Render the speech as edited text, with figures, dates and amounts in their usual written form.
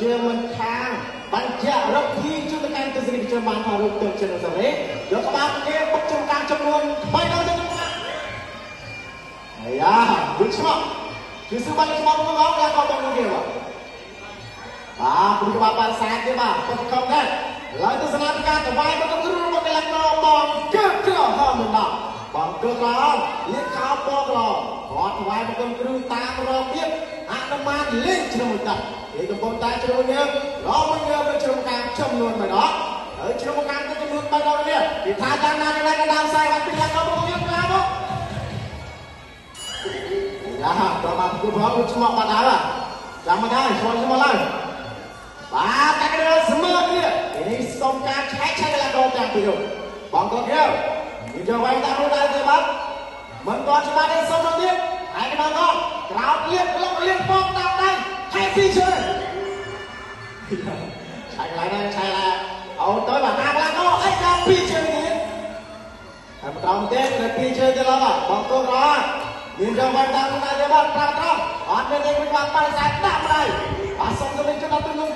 ជាមិនខាងបញ្ជាក់រកធីជូនទៅកាន់ទស្សនិកជនបានថារូបទើបជាសរេយកក្បាលគេបុកចំការចំនួន3ដងទៅចំការអាយ៉ាវិឆ្មក់ជាសបាញ់ឆ្មក់មកអត់ក៏បងគេបាទបាទព្រោះក្បាលបានសាទៀតបាទប៉ុន្តែខំដែរឡើយទស្សនាការតវាយមកគ្រូរបស់កីឡាករបងកើក្រហមមិនដល់បងកើក្រហមលៀកខោពណ៌ក្រគាត់ថ្វាយបង្គំគ្រូតាមរបៀបអនុមានលេងជ្រុំទឹកគេកំពុងតែជ្រុំញើករមួយញើនៅជ្រុំកាមចំនួន3ដងហើយជ្រុំកាមទៅចំនួន3ដងនេះគេថាយ៉ាងណាក៏ដោយដើមខ្សែបាត់ពីឡាក៏បងយើងក្លាមកយ៉ាដល់មកគូផងឆ្មក់បាត់ហើយចាំមកហើយឆ្មក់ឆ្មក់ឡើយបាទតែគេស្មើគ្នានេះសុំការឆែកឆែកកីឡាករទាំងពីរបងក៏គេយើងយកវាយតាមនោះដែរទេបាទមិនទាន់ច្បាស់ទេសុំទៅទៀតហើយកណ្ដងក្រោតលៀបលុកលៀបបងតាមដៃហែពីជើងឆែកឡើយណាឆែកឡើយអូទៅបាទណាកីឡាករអីដល់ពីជើងទៀតហើយមកត្រង់ទេនៅពីជើងទៀតឡើយបងកូនរមានយកវាយតាមនោះដែរទេបាទប្រាំត្រង់អត់មានទេវិញបាទបរិស័ទដាក់ម្ដាយបាទសុំទៅវិញជិតដល់ទៅនឹង